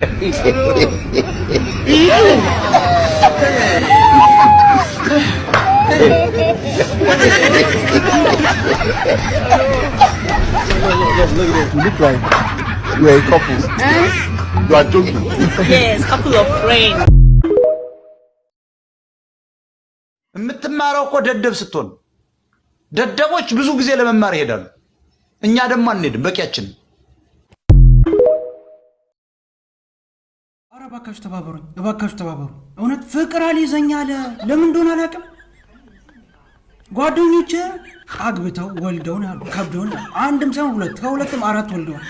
Look at this. You look like you are a couple. You are joking. Yes, couple of friends. የምትማረው እኮ ደደብ ስትሆን፣ ደደቦች ብዙ ጊዜ ለመማር ይሄዳሉ። እኛ ደግሞ አንሄድም፣ በቂያችን። ኧረ እባካችሁ ተባበሩኝ፣ እባካችሁ ተባበሩ። እውነት ፍቅር አልይዘኝ አለ። ለምን እንደሆነ አላውቅም። ጓደኞቼ አግብተው ወልደው ነው ያሉ፣ ከብደው ነው ያሉ። አንድም ሳይሆን ሁለት፣ ከሁለትም አራት ወልደዋል።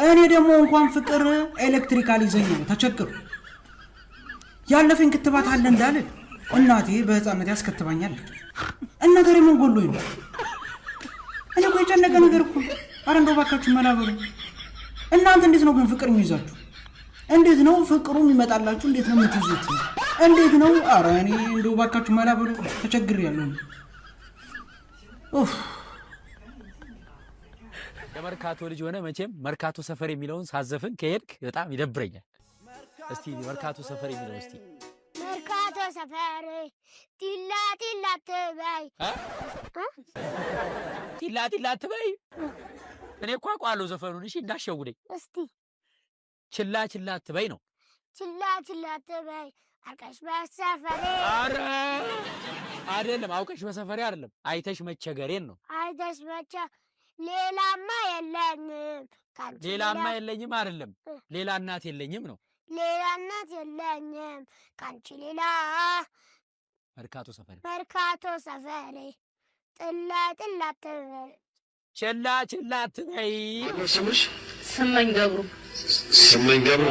እኔ ደግሞ እንኳን ፍቅር ኤሌክትሪክ አልይዘኝ ነው ተቸግሩ። ያለፈኝ ክትባት አለ እንዳልል እናቴ በህፃነት ያስከትባኛለች። እና ታዲያ ምን ጎሎኝ ነው? እኔ እኮ የጨነቀ ነገር እኮ። ኧረ እንደው እባካችሁ መላ በሉ። እናንተ እንዴት ነው ግን ፍቅር የሚይዛችሁ? እንዴት ነው ፍቅሩ የሚመጣላችሁ? እንዴት ነው የምትይዙት? እንዴት ነው? ኧረ እኔ እንደው እባካችሁ መላ በሉ፣ ተቸግሬያለሁ። ኡፍ። የመርካቶ ልጅ ሆነ መቼም መርካቶ ሰፈር የሚለውን ሳዘፍን ከሄድክ በጣም ይደብረኛል። እስቲ መርካቶ ሰፈር የሚለው እስቲ። መርካቶ ሰፈር ቲላ ቲላ ትበይ። ቲላ ቲላ አትበይ። እኔ እኮ አውቀዋለሁ ዘፈኑን። እሺ እንዳሸውደኝ። እስቲ። ችላ ችላ አትበይ ነው። ችላ ችላ ትበይ አርቀሽ በሰፈሬ። አረ አይደለም፣ አውቀሽ በሰፈሬ አይደለም፣ አይተሽ መቸገሬን ነው። አይተሽ መቸ ሌላማ የለኝም ካንቺ። ሌላማ የለኝም አይደለም፣ ሌላ እናት የለኝም ነው። ሌላ እናት የለኝም ካንቺ ሌላ። መርካቶ ሰፈሬ። መርካቶ ሰፈሬ ጥላ ጥላ ትበይ። ችላ ችላ አትበይ። ስምሽ? ስመኝ ገብሩ። ስመኝ ገብሩ።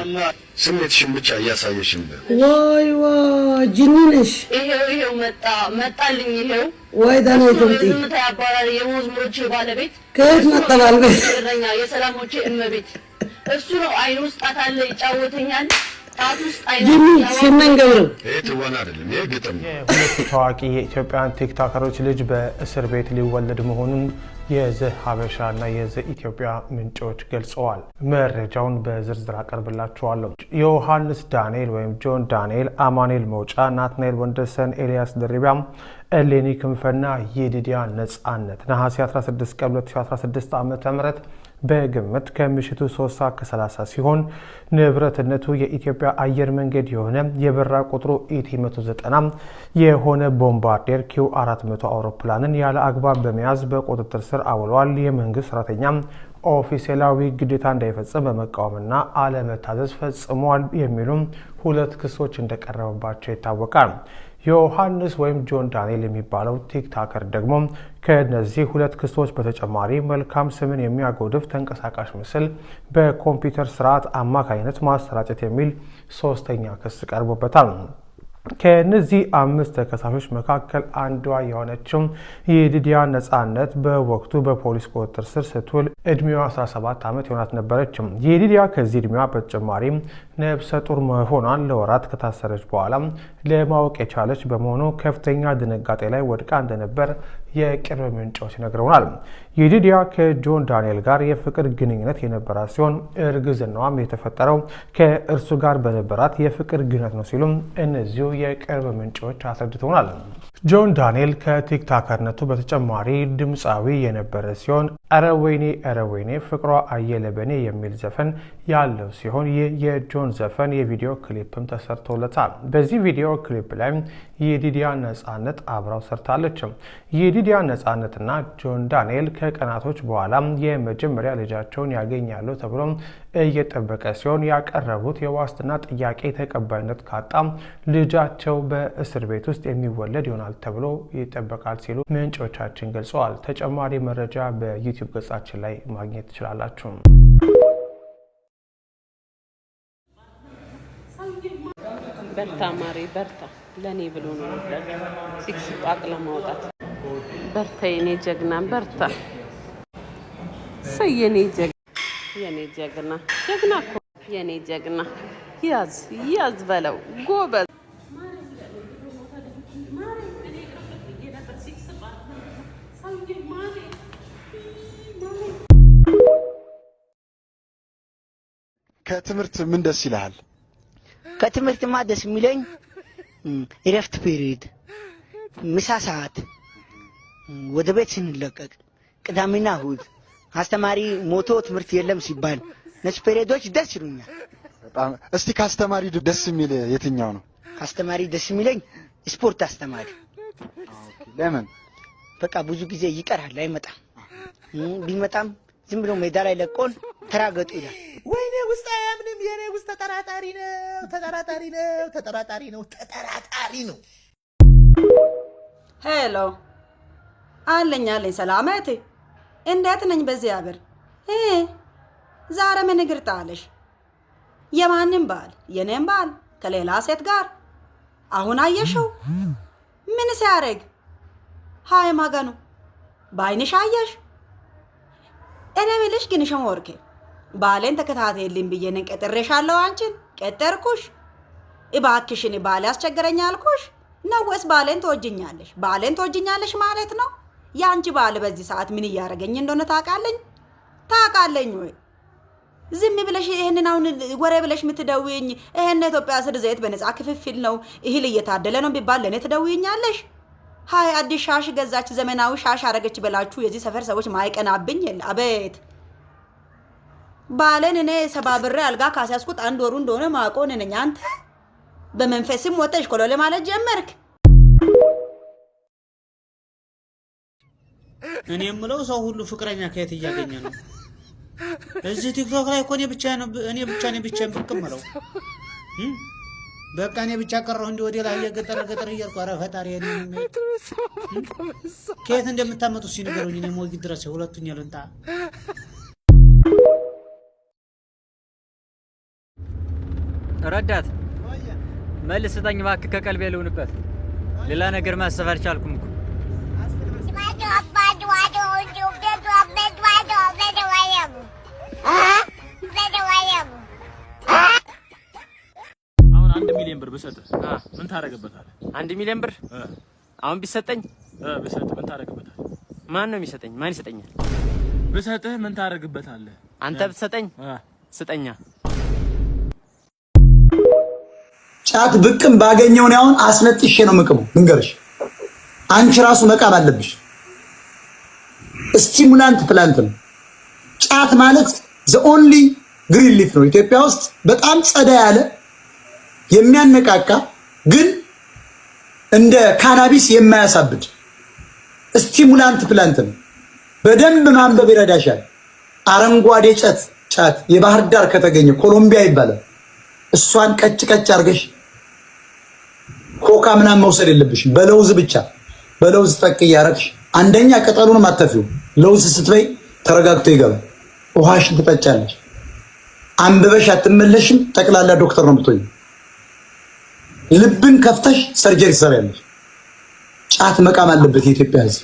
ስሜትሽን ብቻ እያሳየሽን። ዋይ ዋይ፣ ጅኒ ነሽ? ይሄው ይሄው መጣ መጣልኝ ይሄው። ወይ ዳና እሱ ነው ትምጪ። የዝምታ ያባራሪ የመዝሙሮቼ ባለቤት። ከየት መጣ ባለቤት? እረኛ የሰላሞቼ እመቤት እሱ ነው። አይን ውስጥ ጣት አለ ይጫወተኛል። ጣት ውስጥ አይን ጅኒ ስመኝ ገብሩ። ይሄ ትወና አይደለም፣ ይሄ ግጥም ነው። የሁለቱ ታዋቂ የኢትዮጵያን ቲክቶከሮች ልጅ በእስር ቤት ሊወለድ መሆኑን የዘ ሀበሻ እና የዘ ኢትዮጵያ ምንጮች ገልጸዋል። መረጃውን በዝርዝር አቀርብላችኋለሁ። ዮሐንስ ዳንኤል ወይም ጆን ዳንኤል፣ አማኑኤል መውጫ፣ ናትናኤል ወንደሰን፣ ኤልያስ ደሪቢያ፣ እሌኒ ክንፈና ይዲድያ ነጻነት ነሐሴ 16 ቀን 2016 ዓ.ም በግምት ከምሽቱ 3 ሰዓት ከ30 ሲሆን ንብረትነቱ የኢትዮጵያ አየር መንገድ የሆነ የበረራ ቁጥሩ ET 190 የሆነ ቦምባርዴር Q 400 አውሮፕላንን ያለ አግባብ በመያዝ በቁጥጥር ስር አውለዋል። የመንግስት ሰራተኛ ኦፊሴላዊ ግዴታ እንዳይፈጽም በመቃወምና አለመታዘዝ ፈጽሟል የሚሉ ሁለት ክሶች እንደቀረበባቸው ይታወቃል። ዮሐንስ ወይም ጆን ዳንኤል የሚባለው ቲክቶከር ደግሞ ከነዚህ ሁለት ክሶች በተጨማሪ መልካም ስምን የሚያጎድፍ ተንቀሳቃሽ ምስል በኮምፒውተር ስርዓት አማካኝነት ማሰራጨት የሚል ሶስተኛ ክስ ቀርቦበታል። ከእነዚህ አምስት ተከሳሾች መካከል አንዷ የሆነችው የዲዲያ ነጻነት በወቅቱ በፖሊስ ቁጥጥር ስር ስትውል እድሜዋ 17 ዓመት የሆናት ነበረች። የዲዲያ ከዚህ እድሜዋ በተጨማሪም ነፍሰ ጡር መሆኗን ለወራት ከታሰረች በኋላ ለማወቅ የቻለች በመሆኑ ከፍተኛ ድንጋጤ ላይ ወድቃ እንደነበር የቅርብ ምንጮች ነግረውናል። የዲዲያ ከጆን ዳንኤል ጋር የፍቅር ግንኙነት የነበራት ሲሆን እርግዝናዋም የተፈጠረው ከእርሱ ጋር በነበራት የፍቅር ግንኙነት ነው ሲሉም እነዚሁ የቅርብ ምንጮች አስረድተውናል። ጆን ዳንኤል ከቲክቶከርነቱ በተጨማሪ ድምፃዊ የነበረ ሲሆን ኧረ ወይኔ ኧረ ወይኔ ፍቅሯ አየለ በኔ የሚል ዘፈን ያለው ሲሆን ይህ የጆን ዘፈን የቪዲዮ ክሊፕም ተሰርቶለታል። በዚህ ቪዲዮ ክሊፕ ላይ የዲዲያ ነጻነት አብራው ሰርታለች። የዲዲያ ነጻነትና ጆን ዳንኤል ከቀናቶች በኋላ የመጀመሪያ ልጃቸውን ያገኛሉ ተብሎ እየጠበቀ ሲሆን ያቀረቡት የዋስትና ጥያቄ ተቀባይነት ካጣ ልጃቸው በእስር ቤት ውስጥ የሚወለድ ይሆናል ተብሎ ይጠበቃል ሲሉ ምንጮቻችን ገልጸዋል። ተጨማሪ መረጃ በዩቲዩብ ገጻችን ላይ ማግኘት ትችላላችሁ። በርታ ማሬ በርታ። ለእኔ ብሎ ነው የወለደው። Six pack ለማውጣት በርታ የኔ ጀግና በርታ። እሰይ የኔ ጀግና የኔ ጀግና ጀግና እኮ የኔ ጀግና ያዝ ያዝ በለው ጎበዝ። ከትምህርት ምን ደስ ይልሃል? ከትምህርትማ ደስ የሚለኝ እረፍት period፣ ምሳ ሰዓት፣ ወደ ቤት ስንለቀቅ፣ ቅዳሜና እሁድ፣ አስተማሪ ሞቶ ትምህርት የለም ሲባል እነሱ period ኦች ደስ ይሉኛል። በጣም። እስቲ ከአስተማሪ ደስ የሚል የትኛው ነው? አስተማሪ ደስ የሚለኝ ስፖርት አስተማሪ። ለምን? በቃ ብዙ ጊዜ ይቀራል፣ አይመጣም። ቢመጣም ዝም ብሎ ሜዳ ላይ ለቆን ተራገጡ ይላል። ወይኔ ውስጥ አያምንም። የኔ ውስጥ ተጠራጣሪ ነው፣ ተጠራጣሪ ነው፣ ተጠራጣሪ ነው፣ ተጠራጣሪ ነው። Hello፣ አለኝ አለኝ። ሰላም እህቴ፣ እንዴት ነኝ? በዚያ ብር ዛሬ ምን እግር ጣለሽ? የማንም ባል፣ የኔም ባል ከሌላ ሴት ጋር አሁን አየሽው? ምን ሲያደርግ? ሀይ ማገኑ በአይንሽ አየሽ? እኔ ምልሽ ግን ሸሞርኬ ባሌን ተከታተይልኝ ብዬ እኔን ቀጥሬሻለሁ። አንቺን ቀጠርኩሽ። እባክሽን ባሌ አስቸገረኝ አልኩሽ ነው ወይስ ባሌን ትወጅኛለሽ? ባሌን ትወጅኛለሽ ማለት ነው? የአንቺ ባል በዚህ ሰዓት ምን እያደረገኝ እንደሆነ ታውቃለኝ ታውቃለኝ ወይ? ዝም ብለሽ ይህንን አሁን ወሬ ብለሽ የምትደውይኝ፣ ይሄን ኢትዮጵያ ስር ዘይት በነፃ ክፍፍል ነው፣ እህል እየታደለ ነው ቢባል ለእኔ ትደውይኛለሽ? ሀይ አዲስ ሻሽ ገዛች፣ ዘመናዊ ሻሽ አረገች ብላችሁ የዚህ ሰፈር ሰዎች ማይቀናብኝ የለ። አቤት ባለን እኔ ሰባብሬ አልጋ ካስያዝኩት አንድ ወሩ እንደሆነ ማቆን ነኝ። አንተ በመንፈስም ወጠሽ ኮሎሌ ማለት ጀመርክ። እኔ የምለው ሰው ሁሉ ፍቅረኛ ከየት እያገኘ ነው? እዚህ ቲክቶክ ላይ እኮ እኔ ብቻ ነው፣ እኔ ብቻ እኔ ብቻ ብቅ የምለው። በቃ እኔ ብቻ ቀረሁ እንዲህ ወደ ላይ እየገጠር ገጠር እያልኩ። ኧረ ፈጣሪ፣ ከየት እንደምታመጡ ሲንገሩኝ እኔ ሞጊት ድረስ ሁለቱን ልንጣ። ረዳት መልስ ስጠኝ እባክህ፣ ከቀልቤ ልሁንበት። ሌላ ነገር ማሰብ አልቻልኩም እኮ። አሁን 1 ሚሊዮን ብር ብሰጥህ ምን ታደርግበታለህ? 1 ሚሊዮን ብር አሁን ቢሰጠኝ? ብሰጥህ ምን ታደርግበታለህ? ማን ነው የሚሰጠኝ? ማን ይሰጠኛል? ብሰጥህ ምን ታደርግበታለህ? አንተ ብትሰጠኝ ስጠኛ። ጫት ብቅም ባገኘው ነው አሁን አስነጥሼ ነው የምቅመው። ልንገርሽ፣ አንቺ ራሱ መቃም አለብሽ። Stimulant plant ነው ጫት ማለት፣ the only green leaf ነው ኢትዮጵያ ውስጥ፣ በጣም ጸዳ ያለ፣ የሚያነቃቃ፣ ግን እንደ ካናቢስ የማያሳብድ stimulant plant ነው። በደንብ ማንበብ ይረዳሻል። አረንጓዴ ጫት የባህር ዳር ከተገኘ ኮሎምቢያ ይባላል። እሷን ቀጭ ቀጭ አድርገሽ ኮካ ምናምን መውሰድ የለብሽም። በለውዝ ብቻ፣ በለውዝ ጠቅ እያረግሽ፣ አንደኛ ቅጠሉንም አተፊው፣ ለውዝ ስትበይ ተረጋግቶ ይገባል። ውሃሽን ትጠጫለሽ። አንብበሽ አትመለሽም። ጠቅላላ ዶክተር ነው የምትሆኚው። ልብን ከፍተሽ surgery ትሰሪያለሽ። ጫት መቃም አለበት የኢትዮጵያ ሕዝብ።